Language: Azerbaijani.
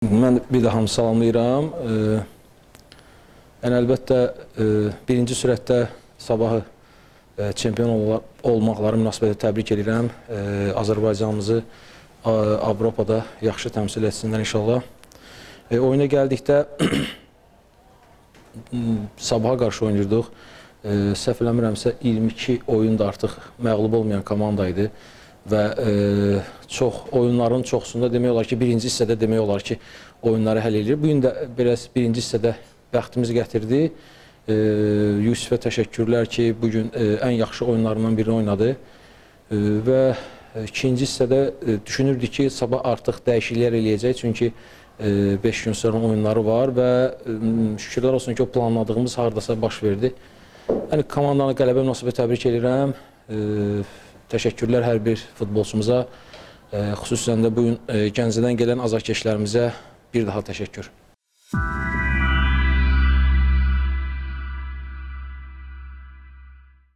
Mən bir daha hamı salamlayıram. Yəni əlbəttə birinci sürətdə Sabahı çempion olmaqları münasibətilə təbrik edirəm. Azərbaycanımızı Avropada yaxşı təmsil etsinlər inşallah. Oyuna gəldikdə Sabaha qarşı oynayırdıq. Səhv eləmirəmsə 22 oyunda artıq məğlub olmayan komanda idi və çox oyunların çoxsunda demək olar ki, birinci hissədə demək olar ki, oyunları həll eləyir. Bu gün də biraz birinci hissədə bəxtimiz gətirdi. Yusifə təşəkkürlər ki, bu gün ən yaxşı oyunlarından birini oynadı. Və ikinci hissədə düşünürdük ki, Sabah artıq dəyişikliklər eləyəcək, çünki 5 gün sonra oyunları var və şükürlər olsun ki, o planladığımız hardasa baş verdi. Yəni komandanı qələbə münasibətilə təbrik edirəm. Təşəkkürlər hər bir futbolçumuza, xüsusən də bu gün Gəncədən gələn azarkeşlərimizə bir daha təşəkkür.